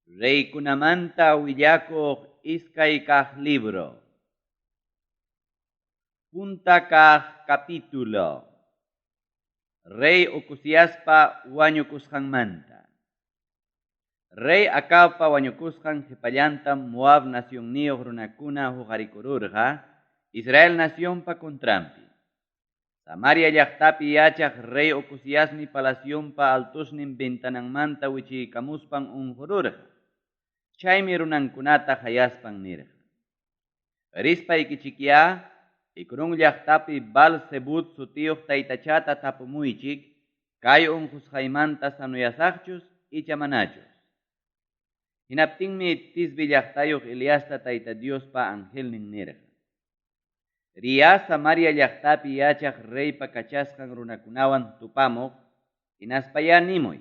Reykunamanta willakuq iskay kaq libro. Punta kaq capítulo. Rey Ocoziaspa wañukusqanmanta. Rey Acabpa wañukusqan qipallantam Moab nacionniyuq runakuna huqarikururqa Israel nacionpa contranpi. Samaria llaqtapi yachaq rey Ocoziasmi palacionpa altosnin ventananmanta wichiykamuspan unqururqa. Chaymi runankunata qayaspan nirqa: Rispaykichikyá Ecrón llaqtapi Baal-zebub sutiyuq taytachata tapumuychik, kay unqusqaymanta sanuyasaqchus icha manachus. Hinaptinmi Tisbe llaqtayuq Eliasta Tayta Diospa angelnin nirqa: Riyá Samaria llaqtapi yachaq reypa kachasqan runakunawan tupamuq, hinaspayá nimuy: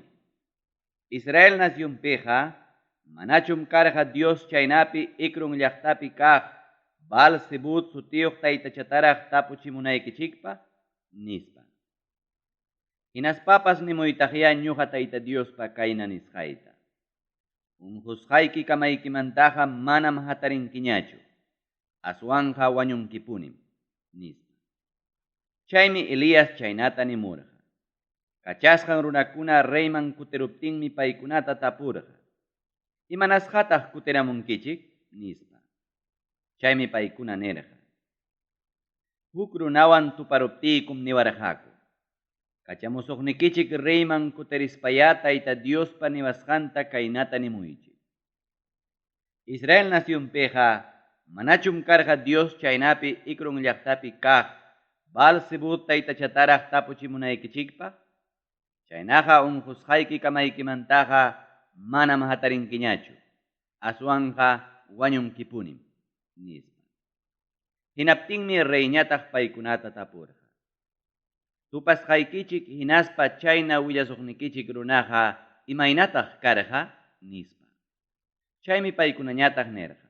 Israel nacionpiqa manachum karqa Dios chaynapi Ecrón llaqtapi kaq Baal-zebub sutiyuq taytachataraq tapuchimunaykichikpaq, nispa. Hinaspapas nimuytaqyá ñuqa Tayta Diospa kayna nisqayta: Unqusqayki kamaykimantaqa manam hatarinkiñachu, aswanqa wañunkipunim, nispa. Chaymi Elías chaynata nimurqa. Kachasqan runakuna reyman kutiruptinmi paykunata tapurqa: Imanasqataq kutiramunkichik? Nispa. Chaymi paykuna nirqa: Huk runawan tuparuptiykum niwarqaku: Kachamusuqnikichik reyman kutirispayá Tayta Diospa niwasqanta kaynata nimuychik: Israel nacionpiqa manachum karqa Dios chaynapi Ecrón llaqtapi kaq Baal-zebub taytachataraq tapuchimunaykichikpaq? Chaynaqa unqusqayki kamaykimantaqa manam hatarinkiñachu, aswanqa wañunkipunim, nispa. Hinaptinmi reyñataq paykunata tapurqa: Tupasqaykichik hinaspa chayna willasuqnikichik runaqa imaynataq karqa? Nispa. Chaymi paykunañataq nirqa: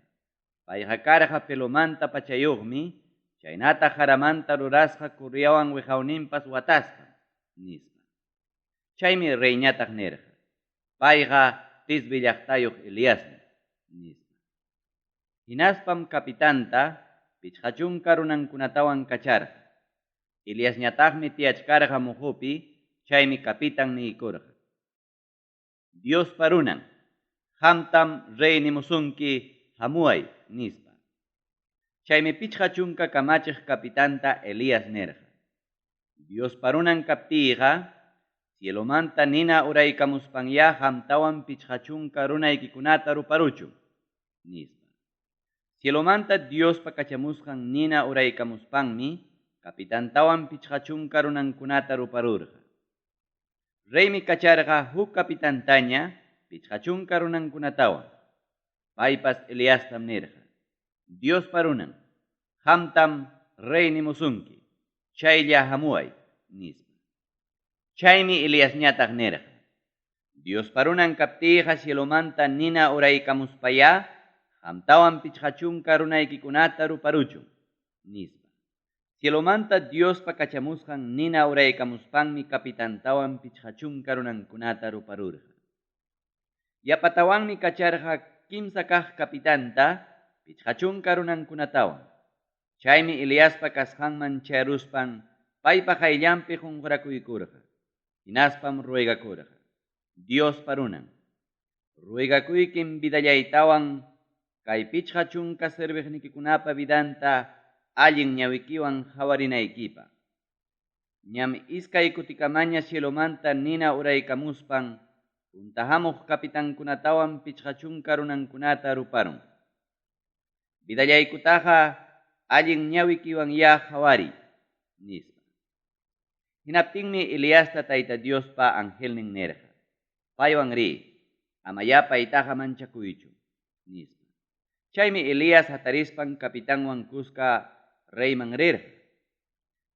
Payqa karqa pelomanta pachayuqmi, chaynataq jaramanta rurasqa correawan wiqawninpas watasqam, nispa. Chaymi reyñataq nirqa: Payqa Tisbe llaqtayuq Eliasmi, nispa. Hinaspam capitanta 50 runankunatawan kacharqa. Eliasñataqmi tiyachkarqa muhupi, chaymi capitan niykurqa: Diospa runan, qamtam rey nimusunki, hamuay, nispa. Chaymi 50 kamachiq capitanta Elías nirqa: Diospa runan kaptiyqa, cielomanta nina uraykamuspanyá qamtawan 50 runaykikunata ruparuchun, nispa. Cielomanta Diospa kachamusqan nina uraykamuspanmi capitantawan 50 runankunata ruparurqa. Reymi kacharqa huk capitantaña 50 runankunatawan. Paypas Eliastam nirqa: Diospa runan, qamtam rey nimusunki, chaylla hamuay, nispa. Chaymi Eliasñataq nirqa: Diospa runan kaptiyqa cielomanta nina uraykamuspayá qamtawan 50 runaykikunata ruparuchun, nispa. Cielomanta Diospa kachamusqan nina uraykamuspanmi capitantawan 50 runankunata ruparurqa. Yapatawanmi kacharqa 3 kaq capitanta 50 runankunatawan. Chaymi Eliaspa kasqanman chayaruspan paypa qayllanpi qunqurakuykurqa. Hinaspam ruegakurqa: Diospa runan, ruegakuykim vidallaytawan kay 50 serviqnikikunapa vidanta allin ñawikiwan qawarinaykipaq. Ñam iskay kutikamaña cielomanta nina uraykamuspan punta hamuq capitankunatawan 50 runankunata ruparun. Vidallaykutaqa allin ñawikiwanyá qawariy, nispa. Hinaptinmi Eliasta Tayta Diospa angelnin nirqa: Paywan riy, amayá paytaqa manchakuychu, nispa. Chaymi Elías hatarispan capitanwan kuska reyman rirqa.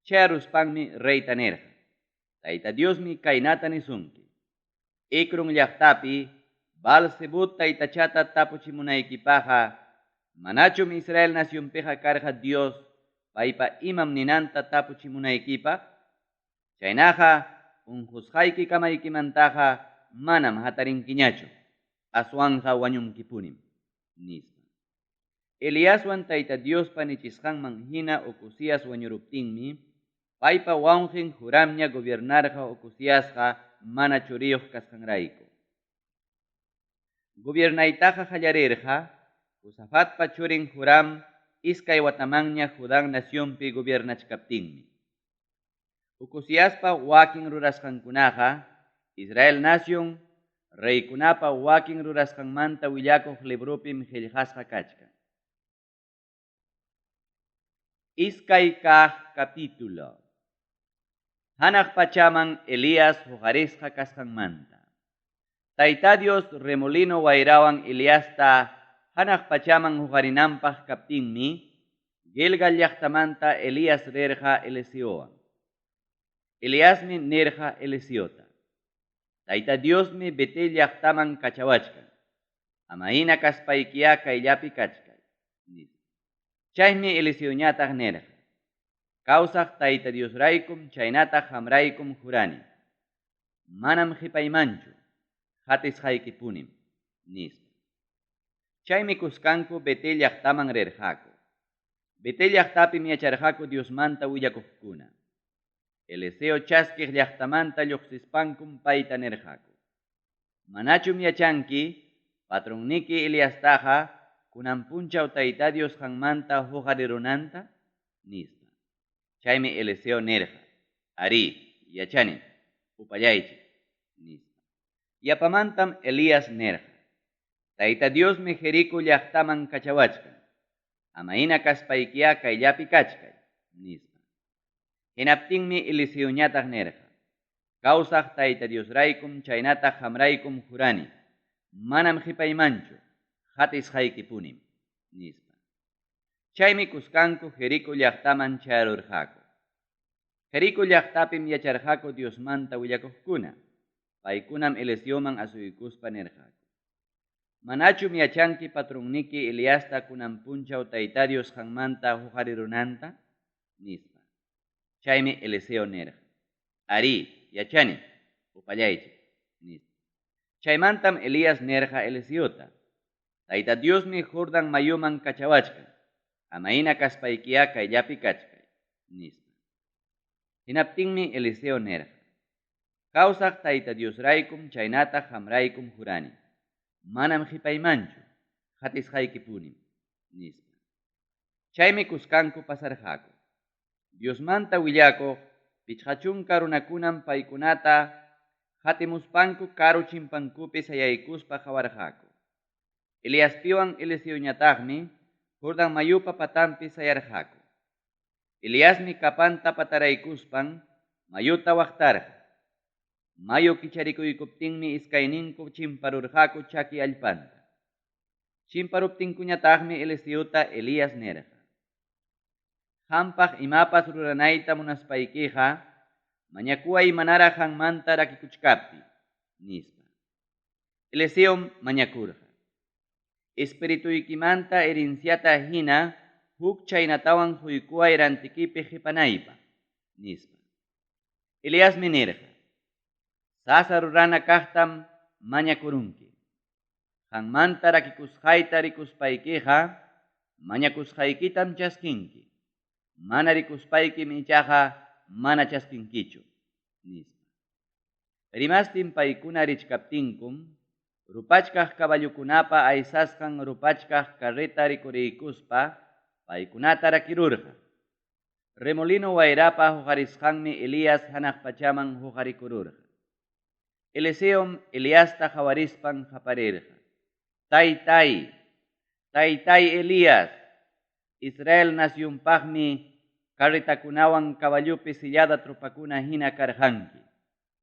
Chayaruspanmi reyta nirqa: Tayta Diosmi kaynata nisunki: Ecrón llaqtapi Baal-zebub taytachata tapuchimunaykipaqqa manachum Israel nacionpiqa karqa Dios paypa imam ninanta tapuchimunaykipaq? Chaynaqa unqusqayki kamaykimantaqa manam hatarinkiñachu, Aswanqa wañunkipunim, nispa. Eliaswan Tayta Diospa nichisqanman hina Ocozías wañuruptinmi, paypa wawqen Joramña gobiernarqa Ocoziasqa mana churiyuq kasqanrayku. Gobiernaytaqa qallarirqa Josafatpa churin Joram iskay watamanña Judá nacionpi gobiernachkaptinmi. Ocoziaspa wakin rurasqankunaqa Israel nacion reykunapa wakin rurasqanmanta willakuq libropim qellqasqa kachkan. Iskay kaq capítulo. Hanaq pachaman Elías huqarisqa kasqanmanta. Tayta Dios remolino wayrawan Eliasta hanaq pachaman huqarinanpaq kaptinmi, Gilgal llaqtamanta Elías rirqa Eliseowan. Eliasmi nirqa Eliseota: Tayta Diosmi Betel llaqtaman kachawachkan. Ama hina kaspaykiyá kayllapi kachkay, nispa. Chaymi Eliseoñataq nirqa: Kawsaq Tayta Diosraykum chaynataq qamraykum jurani. Manam qipaymanchu, qatisqaykipunim, nispa. Chaymi kuskanku Betel llaqtaman rirqaku. Betel llaqtapim yacharqaku Diosmanta willakuqkuna. Eliseo chaskiq llaqtamanta lluqsispankum payta nirqaku: Manachum yachanki patronniki Eliastaqa kunan punchaw Tayta Dios qanmanta huqarirunanta? nispa. Chaymi Eliseo nirqa: Arí, yachanim, upallaychik, nispa. Yapamantam Elías nirqa: Tayta Diosmi Jerico llaqtaman kachawachkan. Ama hina kaspaykiyá kayllapi kachkay, nispa. Hinaptinmi Eliseoñataq nirqa: Kawsaq Tayta Diosraykum chaynataq qamraykum jurani. Manam qipaymanchu, qatisqaykipunim, nispa. Chaymi kuskanku Jerico llaqtaman chayarurqaku. Jerico llaqtapim yacharqaku Diosmanta willakuqkuna. Paykunam Eliseoman asuykuspa nirqaku: Manachum yachanki patronniki Eliasta kunan punchaw Tayta Dios qanmanta huqarirunanta? nispa. Chaymi Eliseo nirqa: Arí, yachanim, upallaychik, nispa. Chaymantam Elías nirqa Eliseota: Tayta Diosmi Jordan mayuman kachawachkan. Ama hina kaspaykiyá kayllapi kachkay, nispa. Hinaptinmi Eliseo nirqa: Kawsaq Tayta Diosraykum chaynataq qamraykum jurani. Manam qipaymanchu, qatisqaykipunim, nispa. Chaymi kuskanku pasarqaku. Diosmanta willakuq 50 runakunam paykunata qatimuspanku karu chimpankupi sayaykuspa qawarqaku. Eliaspiwan Eliseoñataqmi Jordan mayupa patanpi sayarqaku. Eliasmi capanta pataraykuspan mayuta waqtarqa. Mayu kicharikuykuptinmi iskayninku chimparurqaku chaki allpanta. Chimparuptinkuñataqmi Eliseota Elías nirqa: Qampaq imapas ruranayta munaspaykiqa, mañakuway manaraq qanmanta rakikuchkaptiy, nispa. Eliseom mañakurqa: Espirituykimanta herenciata hina huk chaynatawan quykuway rantikipi qipanaypaq, nispa. Eliasmi nirqa: Sasa rurana kaqtam mañakurunki. Qanmanta rakikusqayta rikuspaykiqa, mañakusqaykitam chaskinki. Mana rikuspaykim ichaqa mana chaskinkichu, nispa. Rimastin paykuna richkaptinkum, rupachkaq caballokunapa aysasqan rupachkaq carreta rikuriykuspa paykunata rakirurqa. Remolino wayrapa huqarisqanmi Elías hanaq pachaman huqarikururqa. Eliseom Eliasta qawarispan qaparirqa: Taytay, taytay Elías, Israel nacionpaqmi carretakunawan caballopi sillada tropakuna hina karqanki,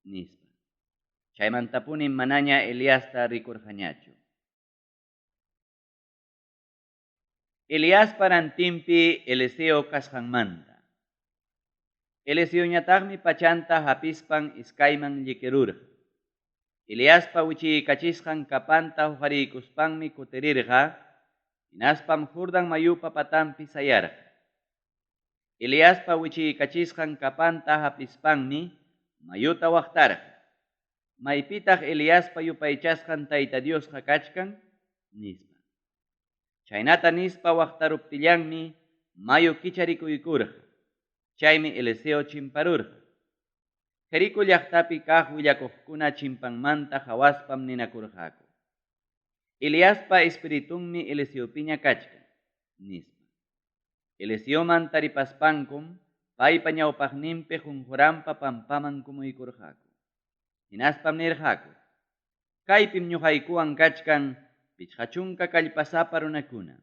nispa. Chaymantapunim manaña Eliasta rikurqañachu. Eliaspa rantinpi Eliseo kasqanmanta. Eliseoñataqmi pachanta hapispan iskayman llikirurqa. Eliaspa wichiykachisqan capanta huqariykuspanmi kutirirqa, hinaspam Jordan mayupa patanpi sayarqa. Eliaspa wichiykachisqan capanta hapispanmi mayuta waqtarqa. Maypitaq Eliaspa yupaychasqan Tayta Diosqa kachkan? Nispa. Chaynata nispa waqtaruptillanmi mayu kicharikuykurqa. Chaymi Eliseo chimparurqa. Jerico llaqtapi kaq willakuqkuna chimpanmanta qawaspam ninakurqaku: Eliaspa espiritunmi Eliseopiña kachkan, nispa. Eliseoman taripaspankum paypa ñawpaqninpi qunquranpa pampaman kumuykurqaku. Hinaspam nirqaku: Kaypim ñuqaykuwan kachkan 50 kallpasapa runakuna.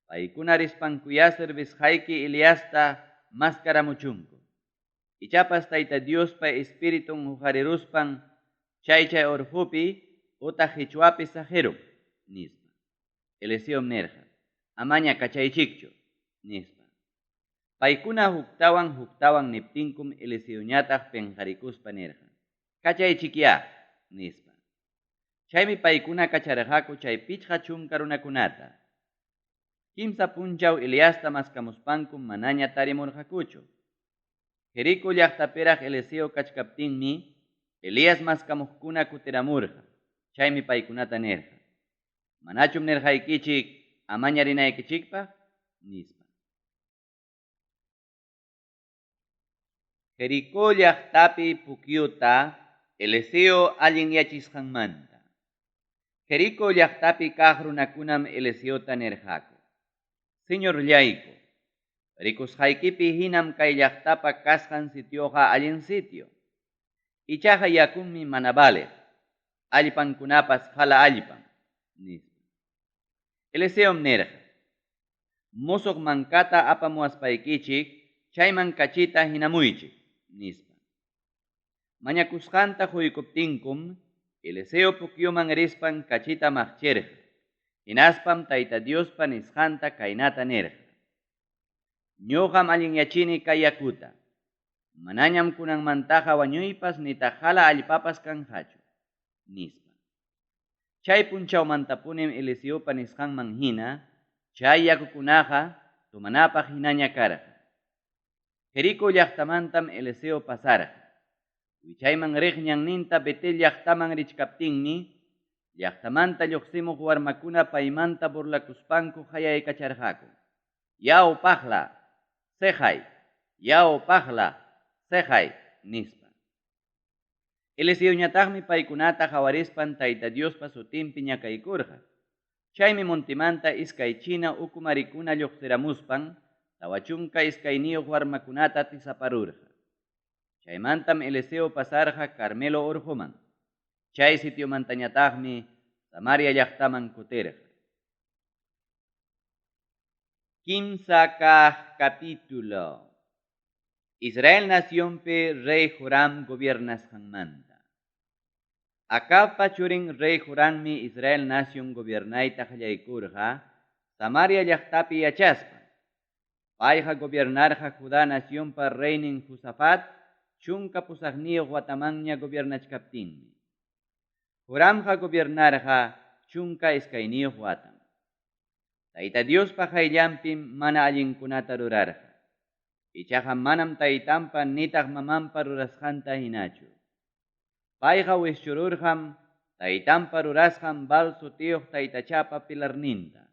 Paykuna rispankuyá servisqayki Eliasta maskaramuchunku. Ichapas Tayta Diospa espiritun huqariruspan chay urqupi utaq qichwapi saqirun, nispa. Eliseom nirqa: Amaña kachaychikchu, nispa. Paykuna huktawan huktawan niptinkum Eliseoñataq penqarikuspa nirqa: Kachaychikyá, nispa. Chaymi paykuna kacharqaku chay 50 runakunata. 3 punchaw Eliasta maskamuspankum manaña tarimurqakuchu. Jerico llaqtapiraq Eliseo kachkaptinmi Elías maskamuqkuna kutiramurqa. Chaymi paykunata nirqa: Manachum nirqaykichik amaña rinaykichikpaq, nispa. Jericó llaqtapi pukyuta Eliseo allinyachisqanmanta. Jericó llaqtapi kaq runakunam Eliseota nirqaku: Señorllayku, rikusqaykipi hinam kay llaqtapa kasqan sitioqa allin sitio. Ichaqa yakunmi mana valeq, allpankunapas qala allpam, nispa. Eliseom nirqa: Musuq mankata apamuwaspaykichik, chayman kachita hinamuychik, nispa. Mañakusqanta quykuptinkum, Eliseo pukyuman rispan kachita maqchirqa. Hinaspam Tayta Diospa nisqanta kaynata nirqa: Ñuqam allinyachini kay yakuta. Manañam kunanmantaqa wañuypas nitaq qala allpapas kanqachu, nispa. Chay punchawmantapunim Eliseopa nisqanman hina, chay yakukunaqa tomanapaq hinaña karqa. Jerico llaqtamantam Eliseo pasarqa. Wichayman riq ñanninta Betel llaqtaman richkaptinmi, llaqtamanta lluqsimuq warmakuna paymanta burlakuspanku qayaykacharqaku: Yaw paqla, seqay, yaw paqla, seqay, nispa. Eliseoñataqmi paykunata qawarispan Tayta Diospa sutinpi ñakaykurqa. Chaymi montemanta iskay china ukumarikuna lluqsiramuspan 42 warmakunata tisaparurqa. Chaymantam Eliseo pasarqa Carmelo urquman. Chay sitiomantañataqmi Samaria llaqtaman kutirqa. 3 kaq capítulo. Israel nacionpi rey Joram gobiernasqanmanta. Acabpa churin rey Jorammi Israel nación gobiernayta qallaykurqa Samaria llaqtapi yachaspa. Payqa gobiernarqa Judá nacionpa reynin Josafat 18 watamanña gobiernachkaptinmi. Joramqa gobiernarqa 12 watam. Tayta Diospa qayllanpim mana allinkunata rurarqa. Ichaqa manam taytanpa nitaq mamanpa rurasqanta hinachu. Payqa wischururqam taytanpa rurasqan Baal sutiyuq taytachapa pilarninta.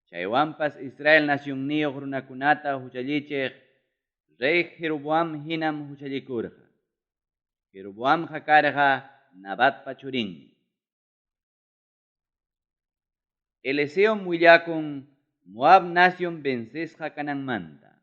Chaywanpas Israel nacionniyuq runakunata huchallichiq rey Jeroboam hinam huchallikurqa. Jeroboamqa karqa Nabatpa churinmi. Eliseom willakun Moab nación vencesqa kananmanta.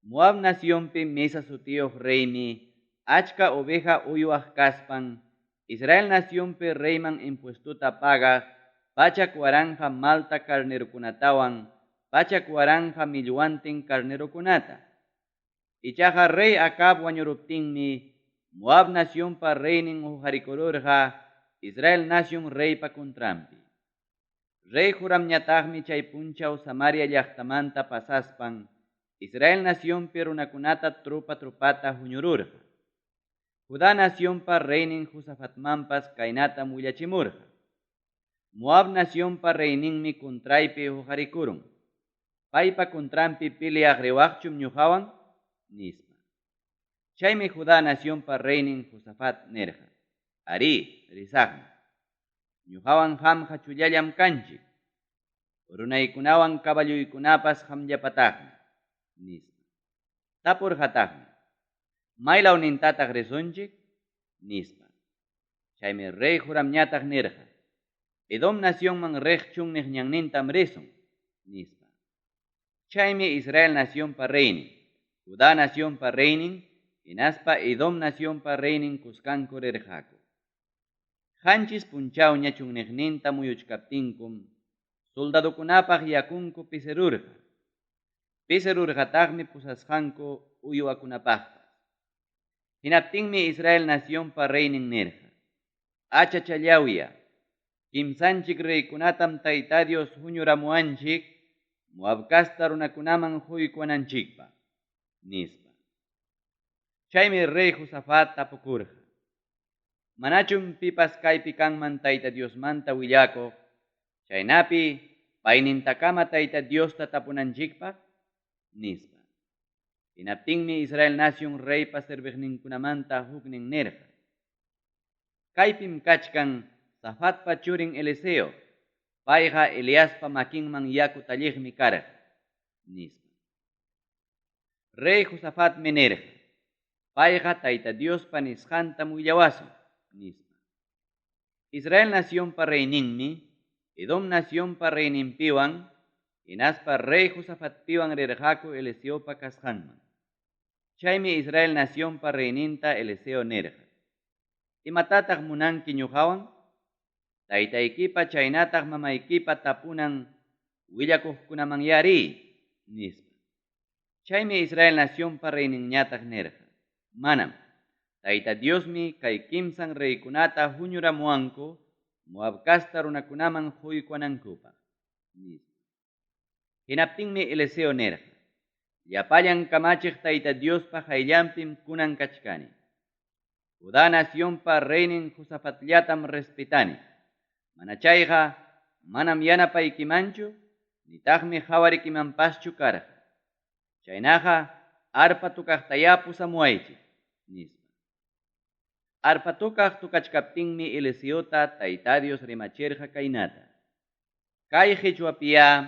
Moab nacionpi Mesa sutiyuq reymi achka oveja uywaq kaspan Israel nacionpi reyman impuestuta pagaq 100,000 malta carnerokunatawan 100,000 millwantin carnerokunata. Ichaqa rey Acab wañuruptinmi Moab nacionpa reynin huqarikururqa Israel nación reypa contranpi. Rey Joramñataqmi chay punchaw Samaria llaqtamanta pasaspan Israel nacionpi runakunata trupa trupata huñururqa. Judá nacionpa reynin Josafatmanpas kaynatam willachimurqa: Moab nacionpa reyninmi contraypi huqarikurun. Paypa contranpi peleaq riwaqchum ñuqawan, nispa. Chaymi Judá nacionpa reynin Josafat nirqa: Arí, risaqmi. Ñuqawan qamqa chullallam kanchik. Runaykunawan caballuykunapas qamllapataqmi, nispa. Tapurqataqmi: Maylawnintataq risunchik? nispa. Chaymi rey Joramñataq nirqa: Edom nacionman riq chunniq ñannintam risun, nispa. Chaymi Israel nacionpa reynin, Judá nacionpa reynin hinaspa Edom nacionpa reynin kuskanku rirqaku. Qanchis punchawña chunniqninta muyuchkaptinkum soldadokunapaq yakunku pisirurqa. Pisirurqataqmi pusasqanku uywakunapaqpas. Hinaptinmi Israel nacionpa reynin nirqa: Achachallawya, kimsanchik reykunatam Tayta Dios huñuramuwanchik Moab casta runakunaman quykuwananchikpaq, nispa. Chaymi rey Josafat tapukurqa: Manachum pipas kaypi kanman Tayta Diosmanta willakuq, chaynapi paynintakama Tayta Diosta tapunanchikpaq? nispa. Hinaptinmi Israel nacion reypa serviqninkunamanta huknin nirqa: Kaypim kachkan Safatpa churin Eliseo, payqa Eliaspa makinman yaku talliqmi karqa, nispa. Rey Josafatmi nirqa: Payqa Tayta Diospa nisqantam willawasun, nispa. Israel nacionpa reyninmi Edom nacionpa reyninpiwan hinaspa rey Josafatpiwan rirqaku Eliseopa kasqanman. Chaymi Israel nacionpa reyninta Eliseo nirqa: Imatataq munanki ñuqawan? Taytaykipa chaynataq mamaykipa tapunan willakuqkunamanyá riy, nispa. Chaymi Israel nacionpa reyninñataq nirqa: Manam. Tayta Diosmi kay kimsan reykunata huñuramuwanku Moab casta runakunaman quykuwanankupaq, nispa. Hinaptinmi Eliseo nirqa: Llapallan kamachiq Tayta Diospa qayllanpim kunan kachkani. Judá nacionpa reynin Josafatllatam respetani. Mana chayqa manam yanapaykimanchu, nitaqmi qawarikimanpaschu karqa. Chaynaqa arpa tukaqtayá pusamuwaychik, nispa. Arpa tukaq tukachkaptinmi Eliseota Tayta Dios rimachirqa kaynata: Kay qichwapiyá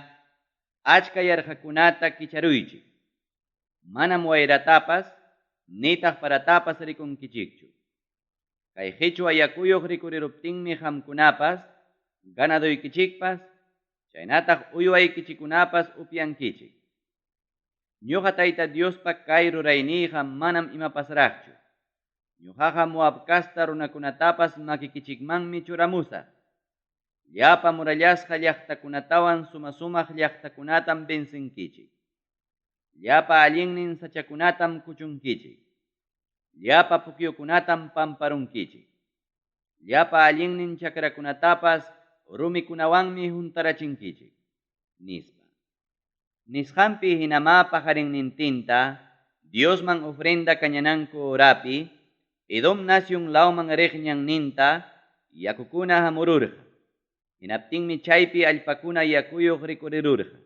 achka yarqakunata kicharuychik. Manam wayratapas nitaq paratapas rikunkichikchu. Kay qichwa yakuyuq rikuriruptinmi qamkunapas, ganadoykichikpas, chaynataq uywaykichikkunapas upyankichik. Ñuqa Tayta Diospa kay rurayniyqa manam imapasraqchu. Ñuqaqa Moab casta runakunatapas makikichikmanmi churamusaq. Llapa murallasqa llaqtakunatawan suma-sumaq llaqtakunatam vencenkichik. Llapa allinnin sachakunatam kuchunkichik. Llapa pukyukunatam pamparunkichik. Llapa allinnin chakrakunatapas rumikunawanmi huntarachinkichik, nispa. Nisqanpi hinamá paqarinnintinta Diosman ofrenda kañananku horapi Edom nacion lawman riq ñanninta yakukuna hamururqa. Hinaptinmi chaypi allpakuna yakuyuq rikurirurqa.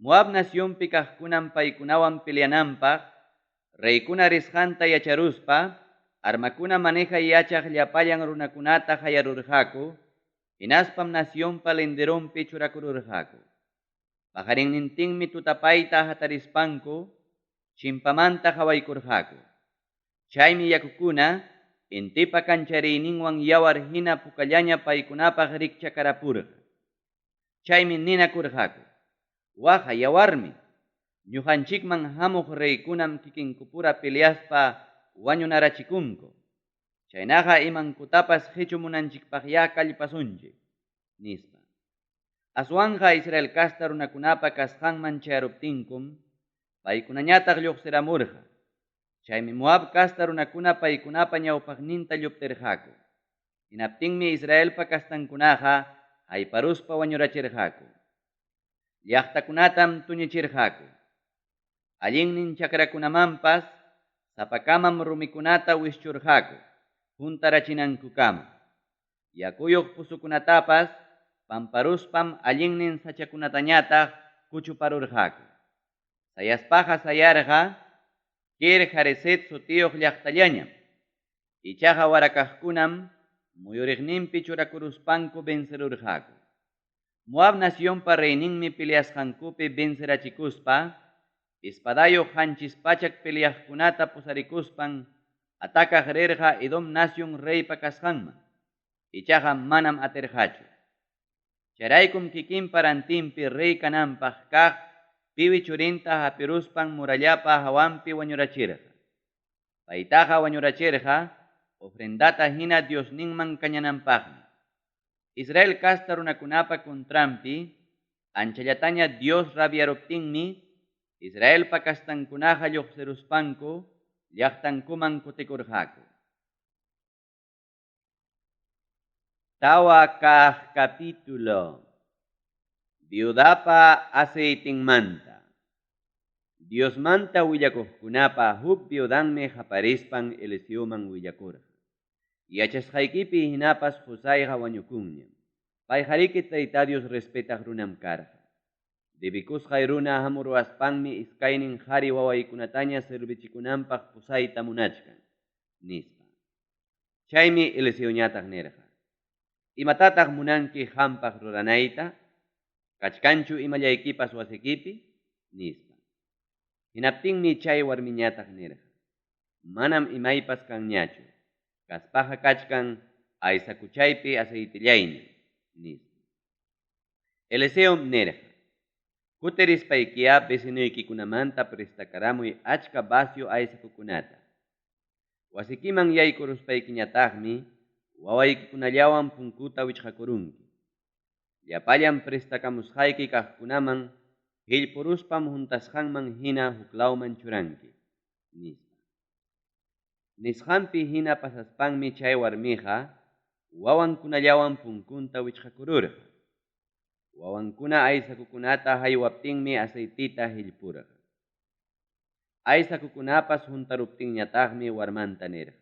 Moab nacionpi kaqkunam paykunawan peleananpaq reykuna risqanta yacharuspa armakuna manejay yachaq llapallan runakunata qayarurqaku, hinaspam nacionpa linderonpi churakururqaku. Paqarinnintinmi tutapayta hatarispanku chimpamanta qawaykurqaku. Chaymi yakukuna intipa kanchariyninwan yawar hina pukallaña paykunapaq rikchakarapurqa. Chaymi ninakurqaku: Waqa yawarmi, ñuqanchikman hamuq reykunam kikinkupura peleaspa wañunarachikunku. Chaynaqa imankutapas qichumunanchikpaqyá kallpasunchik, nispa. Aswanqa Israel casta runakunapa kasqanman chayaruptinkum paykunañataq lluqsiramurqa. Chaymi Moab casta runakuna paykunapa ñawpaqninta lluptirqaku. Hinaptinmi Israelpa castankunaqa hayparuspa wañurachirqaku. Llaqtakunatam tuñichirqaku. Allinnin chakrakunamanpas sapakamam rumikunata wischurqaku, huntarachinankukama. Yakuyuq pusukunatapas pamparuspam allinnin sachakunatañataq kuchuparurqaku. Sayaspaqa sayarqa Kir-hareset sutiyuq llaqtallañam. Ichaqa warakaqkunam muyuriqninpi churakuruspanku vencerurqaku. Moab nacionpa reyninmi peleasqankupi vencerachikuspa, espadayuq 700 peleaqkunata pusarikuspan atacaq rirqa Edom nacion reypa kasqanman. Ichaqa manam atirqachu. Chayraykum kikinpa rantinpi rey kananpaq kaq piwi churinta hapiruspan murallapa hawanpi wañurachirqa. Paytaqa wañurachirqa ofrendata hina Diosninman kañananpaqmi. Israel casta runakunapa contranpi anchallataña Dios rabiaruptinmi Israelpa kastankunaqa lluqsiruspanku llaqtankuman kutikurqaku. Tawa kaq capítulo. Viudapa aceitinmanta. Diosmanta willakuqkunapa huk viudanmi qaparispan Eliseoman willakurqa. Yachasqaykipi hinapas qusayqa wañukunñam. Payqariki Tayta Dios respetaq runam karqa. Debikusqay runa hamuruwaspanmi iskaynin qhari wawaykunataña servichikunanpaq pusayta munachkan, nispa. Chaymi Eliseoñataq nirqa: Imatataq munanki qampaq ruranayta? Kachkanchu imallaykipas wasikipi? Nispa. Hinaptinmi chay warmiñataq nirqa: Manam imaypas kanñachu. Kaspaqa kachkan aysakuchaypi aceitellayñam, nispa. Eliseom nirqa: Kutirispaykiya vecinoykikunamanta prestakaramuy achka vacio aysakukunata. Wasikiman yaykuruspaykiñataqmi wawaykikunallawan punkuta wichqakurunki. Llapallan prestakamusqayki kaqkunaman hillpuruspam juntasqanman hina huklawman churanki, nispa. Nisqanpi hina pasaspanmi chay warmiqa wawankunallawan punkunta wichqakururqa. Wawankuna aysakukunata haywaptinmi aceitita hillpurqa. Aysakukunapas juntaruptinñataqmi warmanta nirqa: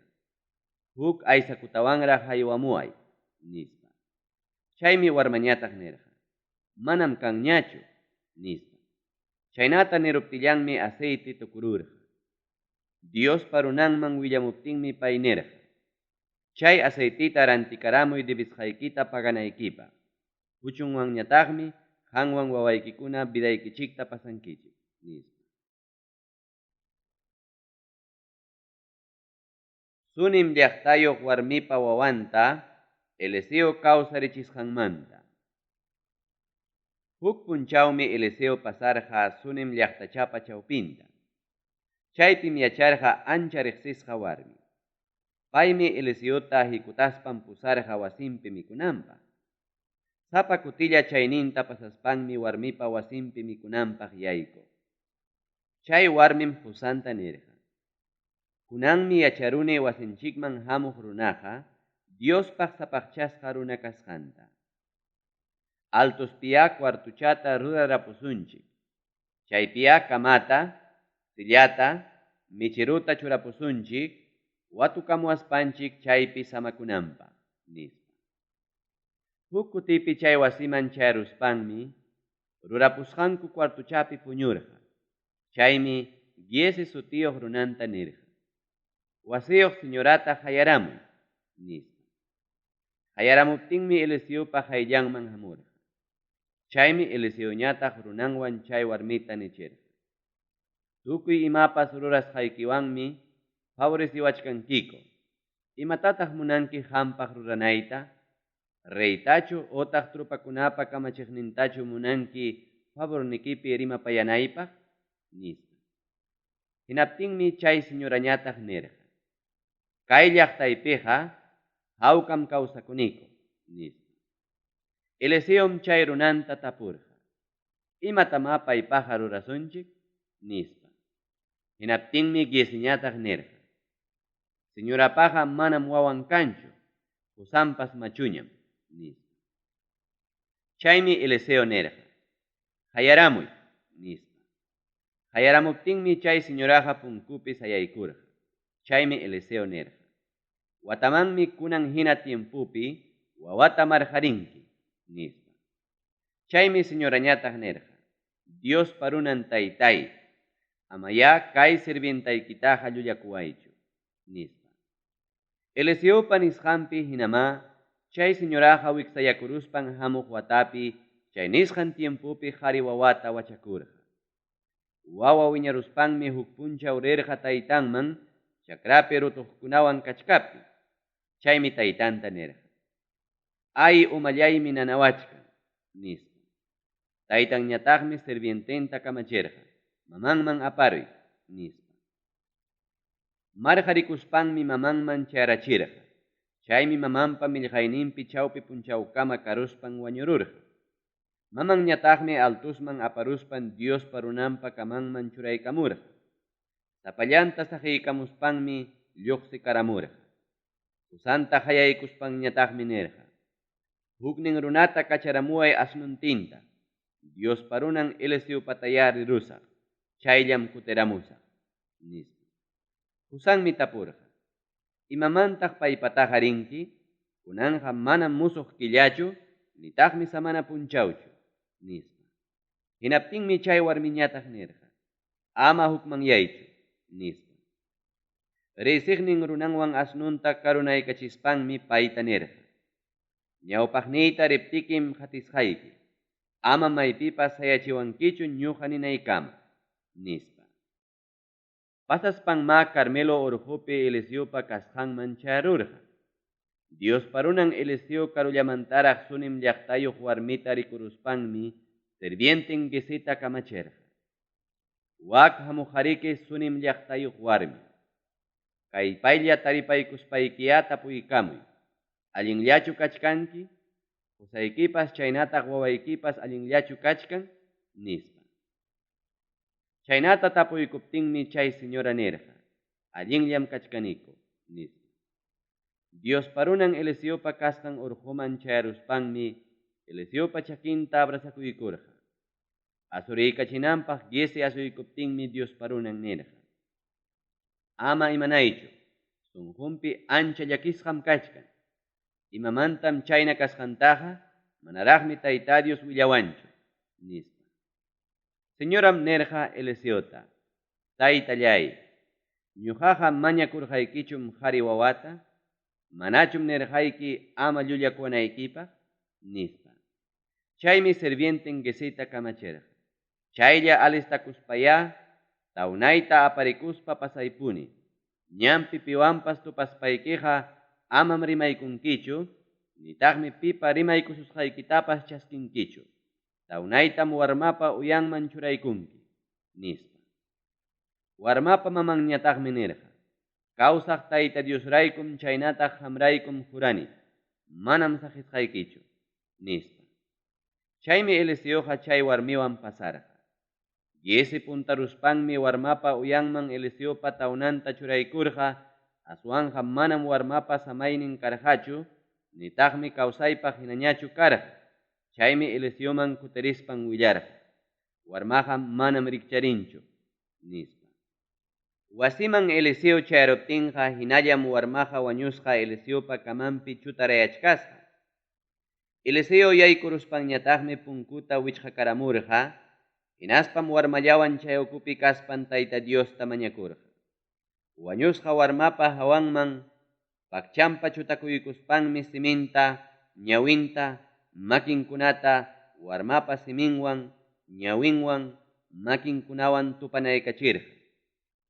Huk aysakutawanraq haywamuway, nispa. Chaymi warmañataq nirqa: Manam kanñachu, nispa. Chaynata niruptillanmi aceite tukururqa. Diospa runanman willamuptinmi pay nirqa: Chay aceitita rantikaramuy debisqaykita paganaykipaq. Puchunwanñataqmi qanwan wawaykikuna vidaykichikta pasankichik, nispa. Sunim llaqtayuq warmipa wawanta Eliseo kawsarichisqanmanta. Huk punchawmi Eliseo pasarqa Sunim llaqtachapa chawpinta. Chaypim yacharqa ancha riqsisqa warmi. Paymi Eliseota hikutaspan pusarqa wasinpi mikunanpaq. Sapa kutilla chayninta pasaspanmi warmipa wasinpi mikunanpaq yaykuq. Chay warmim qusanta nirqa: Kunanmi yacharuni wasinchikman hamuq runaqa Diospaq sapaqchasqa runa kasqanta. Altospiya cuartuchata rurarapusunchik. Chaypiya kamata, sillata, michiruta churapusunchik, watukamuwaspanchik chaypi samakunanpaq, nispa. Huk kutipi chay wasiman chayaruspanmi rurapusqanku cuartuchapi puñurqa. Chaymi Giezi sutiyuq runanta nirqa: Wasiyuq señorata hayaramuy, nispa. Hayaramuptinmi Eliseopa qayllanman hamurqa. Chaymi Eliseoñataq runanwan chay warmita nichirqa: Tukuy imapas rurasqaykiwanmi favoreciwachkankiku. Imatataq munanki qampaq ruranayta? Reytachu otaq tropakunapa kamachiqnintachu munanki favornikipi rimapayanaypaq? Nispa. Hinaptinmi chay señorañataq nirqa: Kay llaqtaypiqa hawkam kawsakuniku, nispa. Eliseom chay runanta tapurqa: Imatamá paypaqa rurasunchik? Nispa. Hinaptinmi Giesiñataq nirqa: Señorapaqa manam wawan kanchu, qusanpas machuñam, nispa. Chaymi Eliseo nirqa: Hayaramuy, nispa. Hayaramuptinmi chay señoraqa punkupi sayaykurqa. Chaymi Eliseo nirqa: Watamanmi kunan hina tiempopi wawata marqarinki, nispa. Chaymi señorañataq nirqa: Diospa runan taytay, Amayá kay sirvientaykitaqa llullakuwaychu, nispa. Eliseopa nisqanpi hinamá chay señoraqa wiksayakuruspan hamuq watapi chay nisqan tiempopi qari wawata wachakurqa. Wawa wiñaruspanmi huk punchaw rirqa taytanman chakrapi rutuqkunawan kachkaptin. Chaymi taytanta nirqa: Ay, umallaymi nanawachkan, nispa. Taytanñataqmi sirviententa kamachirqa: Mamanman aparuy, nispa. Marqarikuspanmi mamanman chayarachirqa. Chaymi mamanpa millqayninpi chawpi punchawkama karuspan wañururqa. Mamanñataqmi altusman aparuspan Diospa runanpa camanman churaykamurqa. Sapallanta saqiykamuspanmi lluqsikaramurqa. Qusanta qayaykuspanñataqmi nirqa: Huknin runata kacharamuway asnuntinta, Diospa runan Eliseopatayá rirusaq, chayllam kutiramusaq, nispa. Qusanmi tapurqa: Imamantaq paypataqa rinki? Kunanqa manam musuq killachu, nitaqmi samana punchawchu, nispa. Hinaptinmi chay warmiñataq nirqa: Ama hukmanyaychu, nispa. Riysiqnin runanwan asnunta karunaykachispanmi payta nirqa: Ñawpaqniyta riptikim qatisqayki, ama maypipas sayachiwankichu ñuqa ninaykama, nispa. Pasaspanmá Carmelo urqupi Eliseopa kasqanman chayarurqa. Diospa runan Eliseo karullamantaraq Sunem llaqtayuq warmita rikuruspanmi sirvienten Giezita kamachirqa: Wak hamuqariki Sunem llaqtayuq warmi. Kaypaylla taripaykuspaykiyá tapuykamuy: Allinllachu kachkanki? Qusaykipas chaynataq wawaykipas allinllachu kachkan? nispa. Chaynata tapuykuptinmi chay señora nirqa: Allinllam kachkaniku, nispa. Diospa runan Eliseopa kasqan urquman chayaruspanmi Eliseopa chakinta abrazakuykurqa. Asuriykachinanpaq Giezi asuykuptinmi Diospa runan nirqa: Ama imanaychu, sunqunpi ancha llakisqam kachkan. Imamantam chayna kasqantaqa manaraqmi Tayta Dios willawanchu, nispa. Señoram nirqa Eliseota: Taytalláy, ñuqaqa mañakurqaykichum qari wawata? Manachum nirqayki ama llullakuwanaykipaq? nispa. Chaymi sirvienten Giezita kamachirqa: Chaylla alistakuspayá tawnayta aparikuspa pasaypuni. Ñanpi piwanpas tupaspaykiqa amam rimaykunkichu, nitaqmi pipa rimaykususqaykitapas chaskinkichu. Tawnaytam warmapa uyanman churaykunki, nispa. Warmapa mamanñataqmi nirqa: Kawsaq Tayta Diosraykum chaynataq qamraykum jurani, manam saqisqaykichu, nispa. Chaymi Eliseoqa chay warmiwan pasarqa. Giezi puntaruspanmi warmapa uyanman Eliseopa tawnanta churaykurqa, aswanqa manam warmapa samaynin karqachu, nitaqmi kawsaypaq hinañachu karqa. Chaymi Eliseoman kutirispan willarqa: Warmaqa manam rikcharinchu, nispa. Wasiman Eliseo chayaruptinqa hinallam warmaqa wañusqa Eliseopa camanpi chutarayachkasqa. Eliseo yaykuruspanñataqmi punkuta wichqakaramurqa, hinaspam warmallawan chay ukupi kaspan Tayta Diosta mañakurqa. Wañusqa warmapa hawanman pakchanpa chutakuykuspanmi siminta, ñawinta, makinkunata warmapa siminwan, ñawinwan, makinkunawan tupanaykachirqa.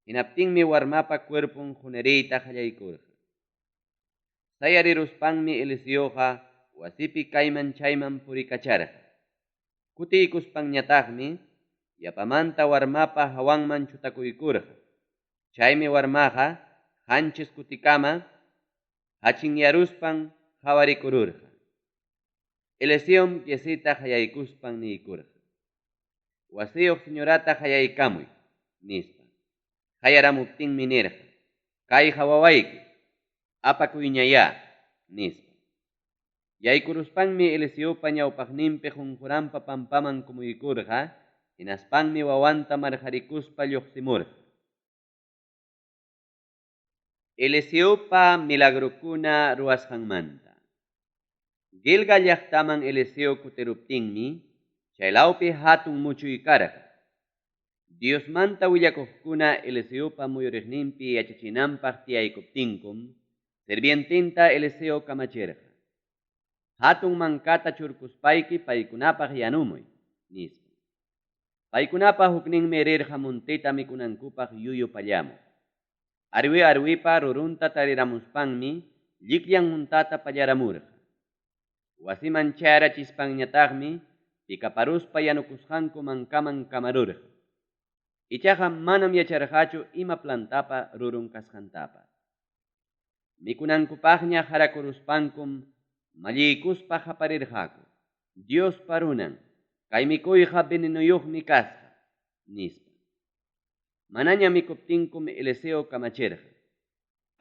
Hinaptinmi warmapa cuerpon quniriyta qallaykurqa. Sayariruspanmi Eliseoqa wasipi kayman chayman purikacharqa. Kutiykuspanñataqmi yapamanta warmapa hawanman chutakuykurqa. Chaymi warmaqa qanchis kutikama hachinyaruspan qawarikururqa. Eliseom Giezita qayaykuspan niykurqa: Wasiyuq señorata qayaykamuy, nispa. Qayaramuptinmi nirqa: Kayqa wawayki, apakuyñayá, nispa. Yaykuruspanmi Eliseopa ñawpaqninpi qunquranpa pampaman kumuykurqa, hinaspanmi wawanta marqarikuspa lluqsimurqa. Eliseopa milagrokuna ruwasqanmanta. Gilgal llaqtaman Eliseo kutiruptinmi, chaylawpi hatun muchuy karqa. Diosmanta willakuqkuna Eliseopa muyuriqninpi yachachinanpaq tiyaykuptinkum, sirviententa Eliseo kamachirqa: Hatun mankata churkuspayki paykunapaq yanumuy, nispa. Paykunapa hukninmi rirqa monteta mikunankupaq yuyu pallamuq. Arwi-arwipa rurunta tariramuspanmi llikllan huntata pallaramurqa. Wasiman chayarachispanñataqmi picaparuspa yanukusqanku mankaman kamarurqa. Ichaqa manam yacharqachu ima plantapa rurun kasqantapas. Mikunankupaqña harakuruspankum malliykuspa qaparirqaku: Diospa runan, kay mikuyqa venenoyuqmi kasqa, nispa. Manaña mikuptinkum Eliseo kamachirqa: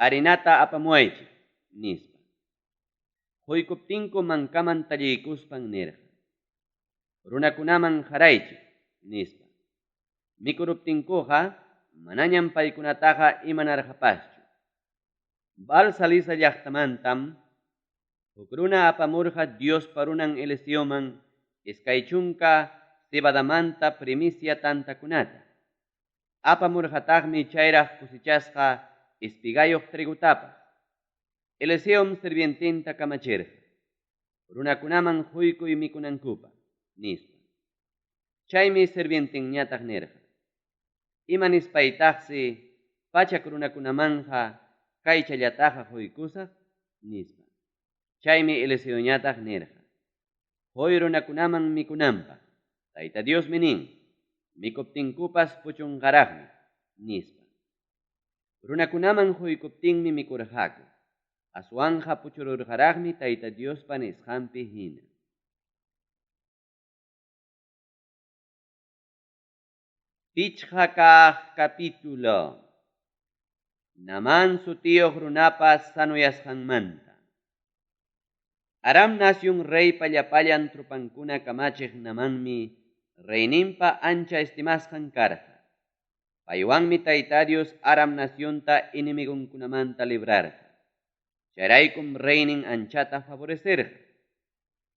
Harinata apamuwaychik, nispa. Quykuptinkum mankaman talliykuspan nirqa: Runakunaman qaraychik, nispa. Mikuruptinkuqa manañam paykunataqa imanarqapaschu. Baal-Salisa llaqtamantam huk runa apamurqa Diospa runan Eliseoman 20 cebadamanta primicia tantakunata. Apamurqataqmi chayraq cosechasqa espigayuq trigotapas. Eliseom sirviententa kamachirqa: Runakunaman quykuy mikunankupaq, nispa. Chaymi sirvientenñataq nirqa: Ima nispaytaqsi pachak runakunamanqa kaychallataqa quykusaq? nispa. Chaymi Eliseoñataq nirqa: Quy runakunaman mikunanpaq. Tayta Diosmi nin: Mikuptinkupas puchunqaraqmi, nispa. Runakunaman quykuptinmi mikurqaku. Aswanqa puchururqaraqmi Tayta Diospa nisqanpi hina. Pichqa kaq capítulo. Naamán sutiyuq runapa sanoyasqanmanta. Aram nacion reypa llapallan tropankuna kamachiq Naamanmi reyninpa ancha estimasqan karqa. Paywanmi Tayta Dios Aram nacionta enemigonkunamanta librarqa. Chayraykum reynin anchata favorecerqa.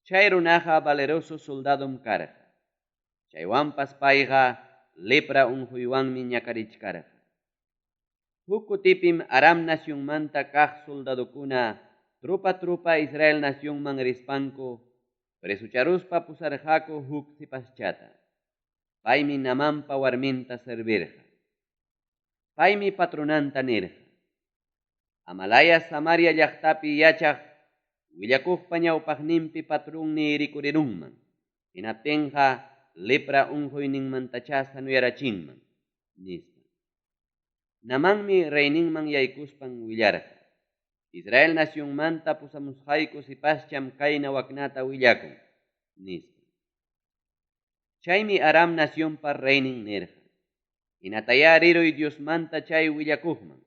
Chay runaqa valeroso soldadom karqa. Chaywanpas payqa lepra unquywanmi ñakarichkarqa. Huk kutipim Aram nacionmanta kaq soldadokuna tropa-tropa Israel nacionman rispanku presocharuspa pusarqaku huk sipaschata. Paymi Naamanpa warminta servirqa. Paymi patronanta nirqa: Amalaya Samaria llaqtapi yachaq willakuqpa ñawpaqninpi patronniy rikurirunman, hinaptinqa lepra unquyninmantachá sanoyarachinman, nispa. Naamanmi reyninman yaykuspan willarqa: Israel nacionmanta pusamusqayku sipascham kayna waknata willakun, nispa. Chaymi Aram nacionpa reynin nirqa: Hinatayá riruy Diosmanta chay willakuqman.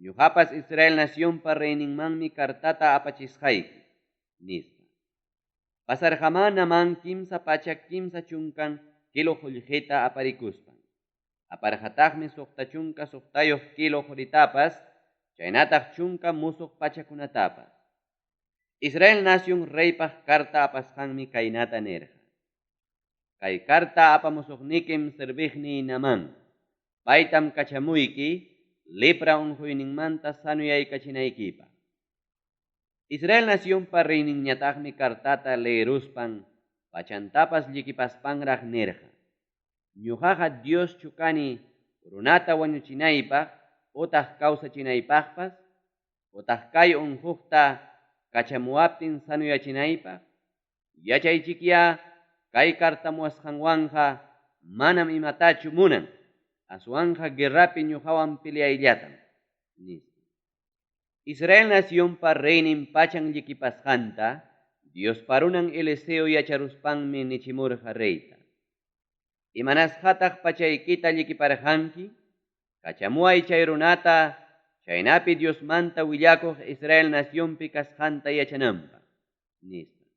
Ñuqapas Israel nacionpa reyninmanmi cartata apachisqayki, nispa. Pasarqamá Naamán 330 kilo qullqita aparikuspan. Aparqataqmi 66 kilo qoritapas, chaynataq 10 musuq pachakunatapas. Israel nacion reypaq carta apasqanmi kaynata nirqa: Kay carta apamusuqnikim serviqniy Naamán. Paytam kachamuyki lepra unquyninmanta sanoyaykachinaykipaq. Israel nacionpa reyninñataqmi cartata leeruspan pachantapas llikipaspanraq nirqa: Ñuqaqa Dioschu kani runata wañuchinaypaq otaq kawsachinaypaqpas, otaq kay unquqta kachamuwaptin sanoyachinaypaq? Yachaychikyá kay cartamuwasqanwanqa manam imatachu munan, aswanqa guerrapi ñuqawan peleayllatam, nispa. Israel nacionpa reynin pachan llikipasqanta Diospa runan Eliseo yacharuspanmi nichimurqa reyta: Imanasqataq pachaykita llikiparqanki? Kachamuway chay runata, chaynapi Diosmanta willakuq Israel nacionpi kasqanta yachananpaq, nispa.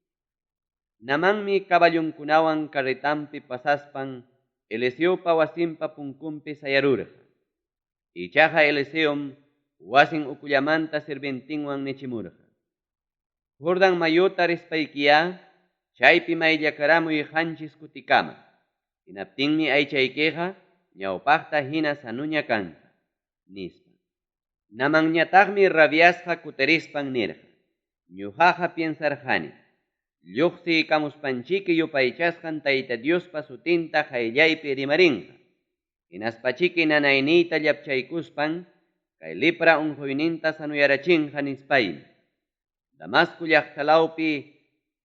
Naamanmi caballonkunawan carretanpi pasaspan Eliseopa wasinpa punkunpi sayarurqa. Ichaqa Eliseom wasin ukullamanta sirvientinwan nichimurqa: Jordán mayuta rispaykiyá, chaypi mayllakaramuy 7 kutikama. Hinaptinmi aychaykiqa ñawpaqta hina sanuña kanqa, nispa. Namanñataqmi rabiasqa kutirispan nirqa: Ñuqaqa piensarqani, lluqsiykamuspanchiki yupaychasqan Tayta Diospa sutinta qayllaypi rimarinqa. Hinaspachiki nanayniyta llapchaykuspan kay lepra unquyninta sanuyarachinqa nispaymi. Damasco llaqtalawpi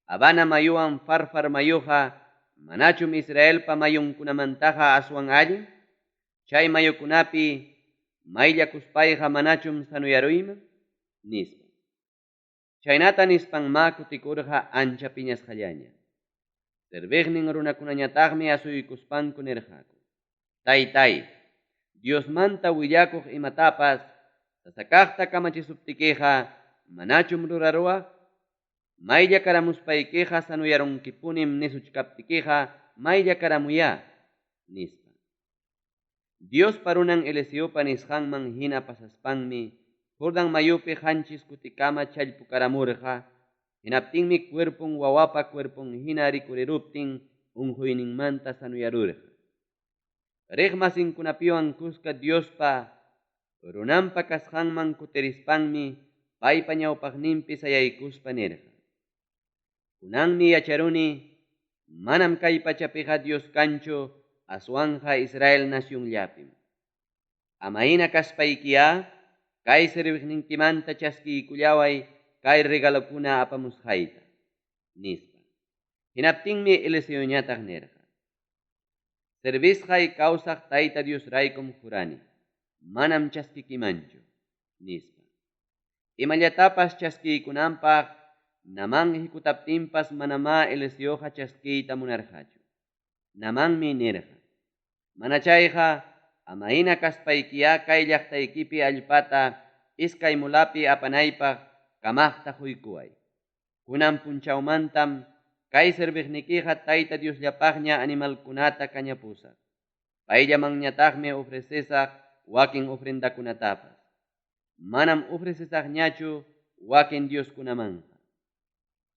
Habana mayuwan Farfar mayuqa manachum Israelpa mayunkunamantaqa aswan allin? Chay mayukunapi mayllakuspayqa manachum sanuyaruyman? Nispa. Chaynata nispanmá kutikurqa ancha piñasqallaña. Serviqnin runakunañataqmi asuykuspanku nirqaku: Taytáy, Diosmanta willakuq imatapas sasakaqta kamachisuptikiqa manachum ruraruwaq? Mayllakaramuspaykiqa sanuyarunkipunim nisuchkaptikiqa mayllakaramuyá, nispa. Diospa runan Eliseopa nisqanman hina pasaspanmi Jordan mayupi qanchis kutikama challpukaramurqa, hinaptinmi cuerpon wawapa cuerpon hina rikuriruptin unquyninmanta sanuyarurqa. Riqmasinkunapiwan kuska Diospa runanpa kasqanman kutirispanmi paypa ñawpaqninpi sayaykuspa nirqa: Kunanmi yacharuni manam kay pachapiqa Dios kanchu aswanqa Israel nacionllapim. Amayna kaspaykiyá kay serviqninkimanta chaskiykullaway kay regalokuna apamusqayta, nispa. Hinaptinmi Eliseoñataq nirqa: Servisqay kawsaq Tayta Diosraykum jurani, manam chaskikimanchu, nispa. Imallatapas chaskiykunanpaq Naamán hikutaptinpas manamá Eliseoqa chaskiyta munarqachu. Naamanmi nirqa: Manachayqa amayna kaspaykiyá kay llaqtaykipi allpata iskay mulapi apanaypaq kamaqta quykuway. Kunan punchawmantam kay serviqnikiqa Tayta Diosllapaqña animalkunata kañapusaq. Payllamanñataqmi ofrecesaq wakin ofrendakunatapas. Manam ofrecesaqñachu wakin dioskunamanqa.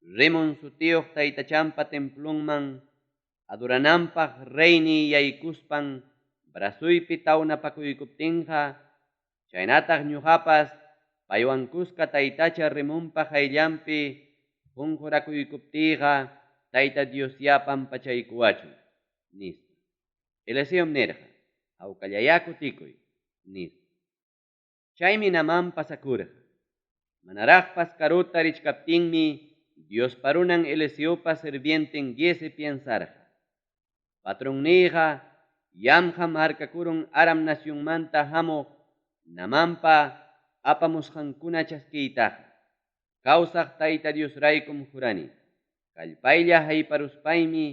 Rimon sutiyuq taytachanpa templonman adorananpaq reyniy yaykuspan brazoypi tawnapakuykuptinqa, chaynataq ñuqapas paywan kuska taytacha Rimonpa qayllanpi qunqurakuykuptiyqa Tayta Diosyá pampachaykuwachun, nispa. Eliseom nirqa: Hawkallayá kutikuy, nispa. Chaymi Naamán pasakurqa. Manaraqpas karuta richkaptinmi Diospa runan Eliseopa sirvienten Giezi piensarqa: Patronniyqa yamqam harkakurun Aram nacionmanta hamuq Naamanpa apamusqankuna chaskiytaqa. Kawsaq Tayta Diosraykum jurani, kallpaylla hayparuspaymi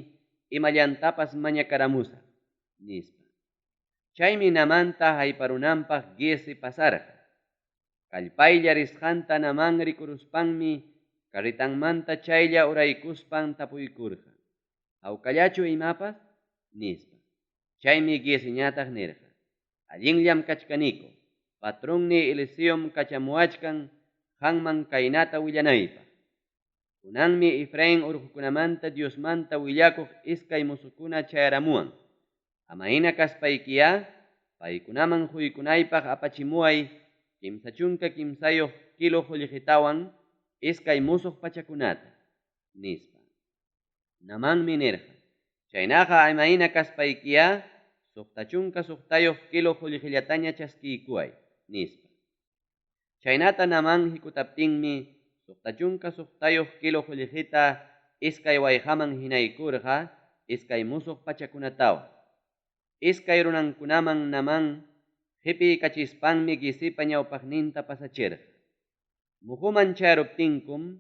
imallantapas mañakaramusaq, nispa. Chaymi Naamanta hayparunanpaq Giezi pasarqa. Kallpaylla risqanta Naamán rikuruspanmi carretanmanta chaylla uraykuspan tapuykurqa: Hawkallachu imapas? nispa. Chaymi Gieziñataq nirqa: Allinllam kachkaniku, patronniy Eliseom kachamuwachkan qanman kaynata willanaypaq. Kunanmi Efraín urqukunamanta Diosmanta willakuq iskay mozokuna chayaramuwan. Amayna kaspaykiyá paykunaman quykunaypaq apachimuway 33 kilo qullqitawan iskay musuq pachakunata, nispa. Naamanmi nirqa: Chaynaqa amayna kaspaykiyá 66 kilo qullqillataña chaskiykuway, nispa. Chaynata Naamán hikutaptinmi 66 kilo qullqita iskay wayqaman hinaykurqa iskay musuq pachakunatawan. Iskay runankunaman Naamán qipiykachispanmi Giezipa ñawpaqninta pasachirqa. Muhuman chayaruptinkum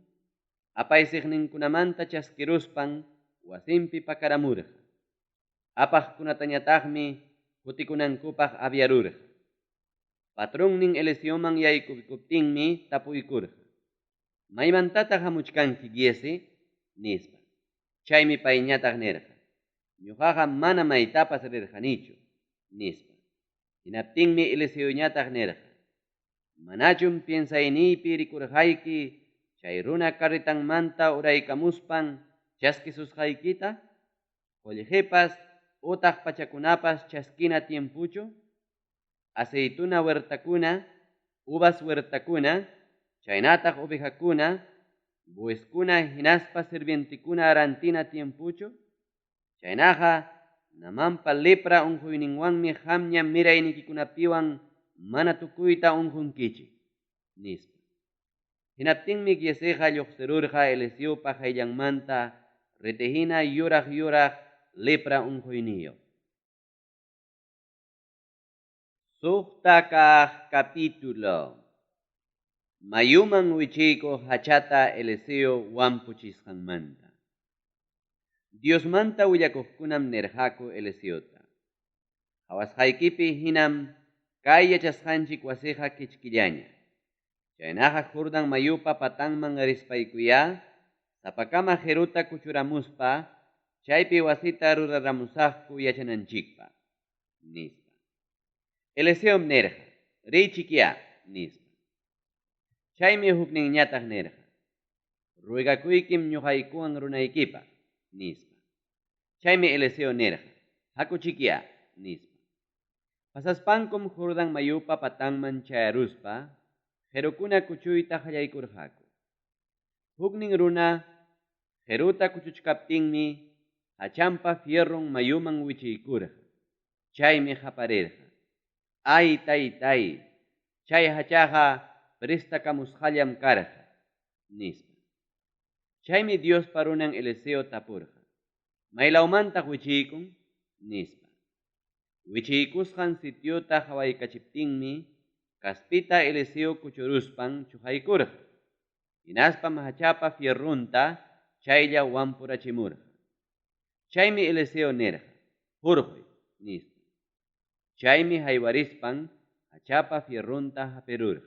apaysiqninkunamanta chaskiruspan wasinpi pakaramurqa. Apaqkunatañataqmi kutikunankupaq aviarurqa. Patronnin Eliseoman yaykukuptinmi tapuykurqa: Maymantataq hamuchkanki, Giezi? nispa. Chaymi payñataq nirqa: Ñuqaqa mana maytapas rirqanichu, nispa. Hinaptinmi Eliseoñataq nirqa: Manachum piensayniypi rikurqayki chay runa carretanmanta uraykamuspan chaskisusqaykita? Qullqipas utaq pachakunapas chaskina tiempochu? Aceituna huertakuna, uvas huertakuna, chaynataq ovejakuna, bueyeskuna hinaspa sirvientekuna rantina tiempochu? Chaynaqa Namanpa lepra unquyninwanmi qamña miraynikikunapiwan mana tukuyta unqunkichik, nispa. Hinaptinmi Gieziqa lluqsirurqa Eliseopa qayllanmanta ritihina yuraq yuraq lepra unquyniyuq. Suqta kaq capítulo. Mayuman wichiykuq hachata Eliseo wampuchisqanmanta. Diosmanta willakuqkunam nirqaku Eliseota: Qawasqaykipi hinam kay yachasqanchik wasiqa kichkillaña. Chaynaqa Jordan mayupa patanman rispaykuyá, sapakama qiruta kuchuramuspa, chaypi wasita ruraramusaqku yachananchikpaq, nispa. Eliseom nirqa: Riychikyá, nispa. Chaymi hukninñataq nirqa: Ruegakuykim ñuqaykuwan runaykipaq, nispa. Chaymi Eliseo nirqa: Hakuchikyá, nispa. Pasaspankum Jordan mayupa patanman chayaruspa, qirukuna kuchuyta qallaykurqaku. Huknin runa qiruta kuchuchkaptinmi hachanpa fierron mayuman wichiykurqa. Chaymi qaparirqa: Ay, taytay, chay hachaqa prestakamusqallam karqa, nispa. Chaymi Diospa runan Eliseo tapurqa: Maylawmantaq wichiykun? Nispa. Wichiykusqan sitiota qawaykachiptinmi kaspita Eliseo kuchuruspan chuqaykurqa. Hinaspam hachapa fierronta chaylla wampurachimurqa. Chaymi Eliseo nirqa: Hurquy, nispa. Chaymi haywarispan hachapa fierronta hapirurqa.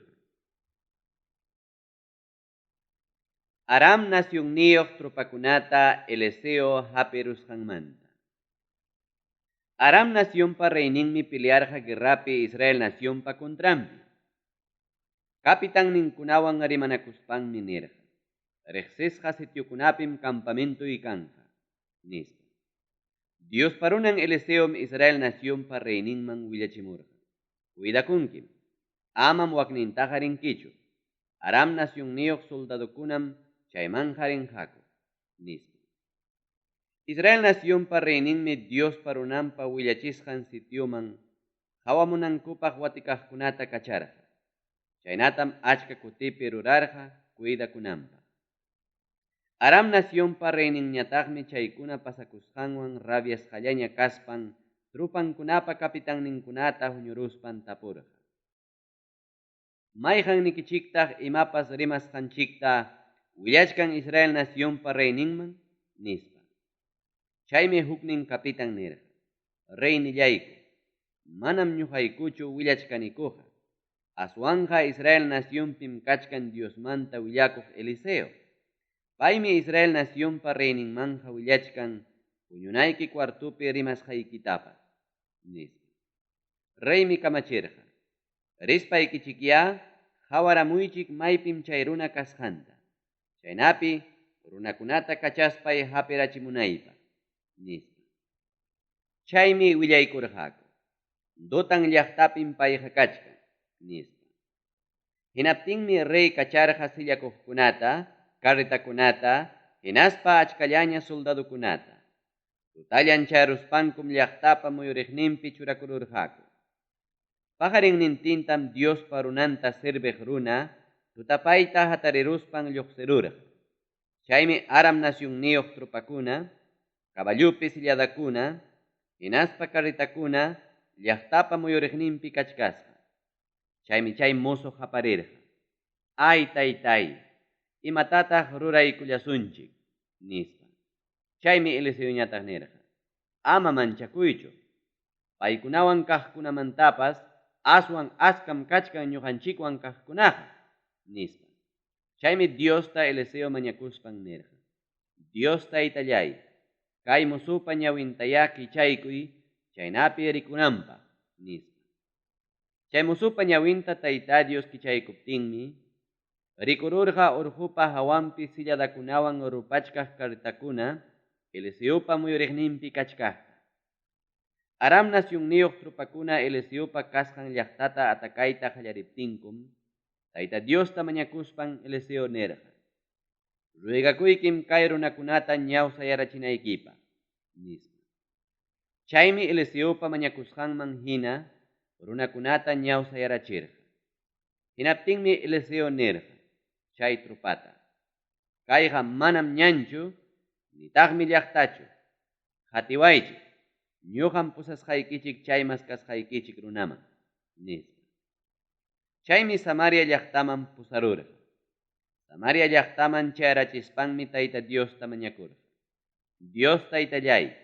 Aram nacionniyuq tropakunata Eliseo hapirusqanmanta. Aram nacionpa reyninmi pelearqa guerrapi Israel nacionpa contranpi. Capitanninkunawan rimanakuspanmi nirqa: Riqsisqa sitiokunapim campamentoy kanqa, nispa. Diospa runan Eliseom Israel nacionpa reyninman willachimurqa: Cuidakunkim, amam waknintaqa rinkichu. Aram nacionniyuq soldadokunam chaymanqa rinqaku, nispa. Israel nacionpa reyninmi Diospa runanpa willachisqan sitioman qawamunankupaq watikaqkunata kacharqa. Chaynatam achka kutipi rurarqa cuidakunanpaq. Aram nacionpa reyninñataqmi chaykuna pasakusqanwan rabiasqallaña kaspan tropankunapa capitanninkunata huñuruspan tapurqa: Mayqannikichiktaq imapas rimasqanchikta willachkan Israel nacionpa reyninman? Nispa. Chaymi huknin capitan nirqa: Reynillayku, manam ñuqaykuchu willachkanikuqa. Aswanqa Israel nacionpim kachkan Diosmanta willakuq Eliseo. Paymi Israel nacionpa reyninmanja willachkan puñunayki cuartopi rimasqaykitapas, nispa. Reymi kamachirqa: Rispaykichikyá qawaramuychik maypim chay runa kasqanta. Chaynapi runakunata kachaspay hapirachimunaypaq, nispa. Chaymi willaykurqaku: Dotan llaqtapim payqa kachkan, nispa. Hinaptinmi rey kacharqa sillakuqkunata, carretakunata, hinaspa achkallaña soldadokunata. Tutallan chayruspankum llaqtapa muyuriqninpi churakururqaku. Paqarinnintintam Diospa runanta serviq runa tutapayta hatariruspan lluqsirurqa. Chaymi Aram nacionniyuq tropakuna, caballupi silladakuna, hinaspa carretakuna llaqtapa muyuriqninpi kachkasqa. Chaymi chay mozo qaparirqa: Ay, taytay, imatataq ruraykullasunchik, nispa. Chaymi Eliseoñataq nirqa: Ama manchakuychu. Paykunawan kaqkunamantapas aswan achkam kachkan ñuqanchikwan kaqkunaqa, nispa. Chaymi Diosta Eliseo mañakuspan nirqa: Dios taytallay, kay mozopa ñawintayá kichaykuy, chaynapi rikunanpaq, nispa. Chay mozopa ñawinta Tayta Dios kichaykuptinmi, rikururqa urqupa hawanpi silladakunawan rupachkaq carretakuna Eliseopa muyuriqninpi kachkaqta. Aram nacionniyuq tropakuna Eliseopa kasqan llaqtata atacayta qallariptinkum, Tayta Diosta mañakuspan Eliseo nirqa: Ruegakuykim kay runakunata ñawsayarachinaykipaq, nispa. Chaymi Eliseopa mañakusqanman hina runakunata ñawsayarachirqa. Hinaptinmi Eliseo nirqa chay tropata: Kayqa manam ñanchu, nitaqmi llaqtachu. Qatiwaychik, ñuqam pusasqaykichik chay maskasqaykichik runaman, nispa. Chaymi Samaria llaqtaman pusarurqa. Samaria llaqtaman chayarachispanmi Tayta Diosta mañakurqa: Dios Taytalláy,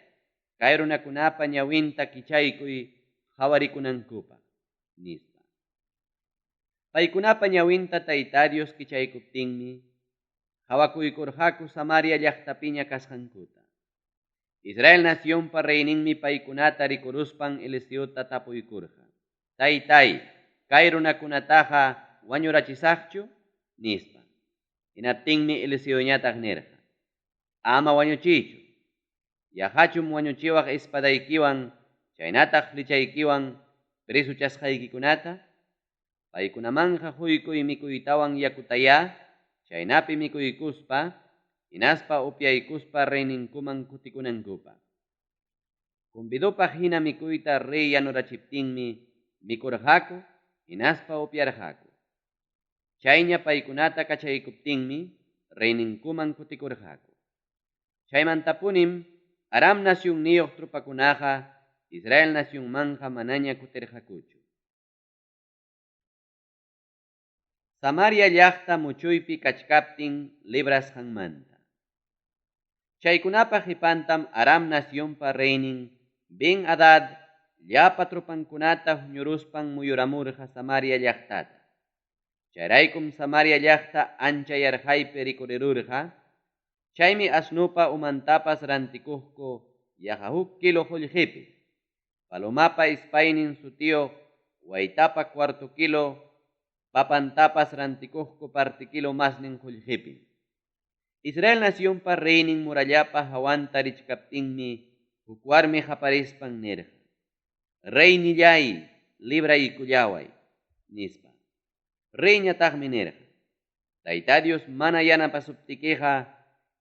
kay runakunapa ñawinta kichaykuy qawarikunankupaq, nispa. Paykunapa ñawinta Tayta Dios kichaykuptinmi qawakuykurqaku Samaria llaqtapiña kasqankuta. Israel nacionpa reyninmi paykunata rikuruspan Eliseota tapuykurqa: Taytáy, kay runakunataqa wañurachisaqchu? nispa. Hinaptinmi Eliseoñataq nirqa: Ama wañuchiychu. Yaqachum wañuchiwaq espadaykiwan chaynataq flechaykiwan presochasqaykikunata? Paykunamanqa quykuy mikuytawan yakutayá, chaynapi mikuykuspa hinaspa upyaykuspa reyninkuman kutikunankupaq. Convidopaq hina mikuyta rey yanurachiptinmi mikurqaku hinaspa upyarqaku. Chayña paykunata kachaykuptinmi reyninkuman kutikurqaku. Chaymantapunim Aram nacionniyuq tropakunaqa Israel nacionmanqa manaña kutirqakuchu. Samaria llaqta muchuypi kachkaptin librasqanmanta. Chaykunapa qipantam Aram nacionpa reynin Ben-adad llapa tropankunata huñuruspan muyuramurqa Samaria llaqtata. Chayraykum Samaria llaqta ancha yarqaypi rikurirurqa, chaymi asnopa umantapas rantikuqku yaqa huk kilo qullqipi, palomapa ispaynin sutiyuq waytapa cuarto kilo papantapas rantikuqku parte kilo masnin qullqipim. Israel nacionpa reynin murallapa hawanta richkaptinmi huk warmi qaparispan nirqa: Reynilláy, libraykullaway, nispa. Reyñataqmi nirqa: Tayta Dios mana yanapasuptikiqa,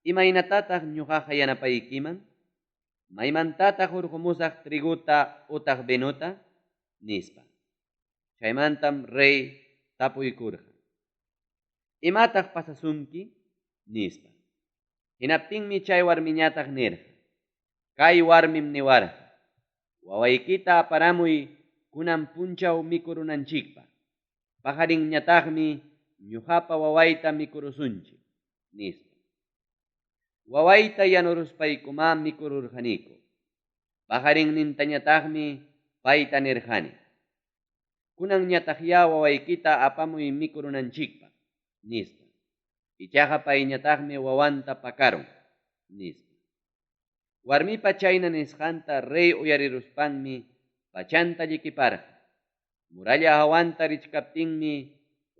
imaynatataq ñuqaqa yanapaykiman? Maymantataq hurqumusaq trigota utaq vinota? nispa. Chaymantam rey tapuykurqa: Imataq pasasunki? nispa. Hinaptinmi chay warmiñataq nirqa: Kay warmim niwarqa: Wawaykita aparamuy kunan punchaw mikurunanchikpaq, paqarinñataqmi ñuqapa wawayta mikurusunchik, nispa. Wawayta yanuruspaykumá mikururqaniku. Paqarinnintañataqmi payta nirqani: Kunanñataqyá wawaykita apamuy mikurunanchikpaq, nispa. Ichaqa payñataqmi wawanta pakarun, nispa. Warmipa chayna nisqanta rey uyariruspanmi pachanta llikiparqa. Muralla hawanta richkaptinmi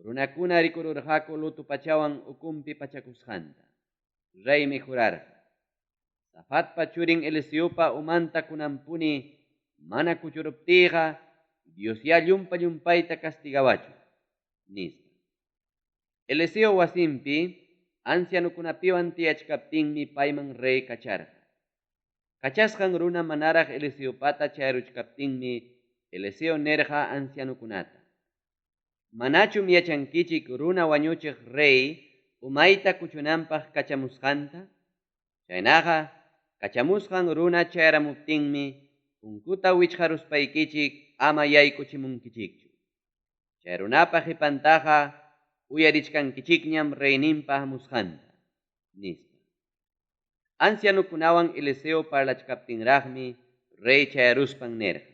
runakuna rikururqaku luto pachawan ukunpi pachakusqanta. Reymi jurarqa: Safatpa churin Eliseopa umanta kunanpuni mana kuchuruptiyqa Diosyá llumpa-llumpayta castigawachun, nispa. Eliseo wasinpi ancianokunapiwan tiyachkaptinmi payman rey kacharqa. Kachasqan runa manaraq Eliseopata chayaruchkaptinmi Eliseo nirqa ancianokunata: Manachum yachankichik runa wañuchiq rey umayta kuchunanpaq kachamusqanta? Chaynaqa, kachamusqan runa chayaramuptinmi punkuta wichqaruspaykichik ama yaykuchimunkichikchu. Chay runapa qipantaqa uyarichkankichikñam reyninpa hamusqanta, nispa. Ancianokunawan Eliseo parlachkaptinraqmi rey chayaruspan nirqa: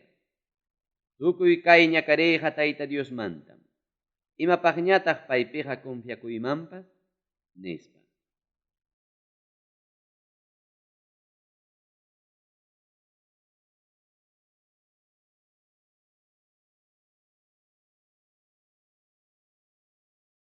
Tukuy kay ñakariyqa Tayta Diosmantam. Imapaqñataq paypiqa confiakuymanpas? nispa.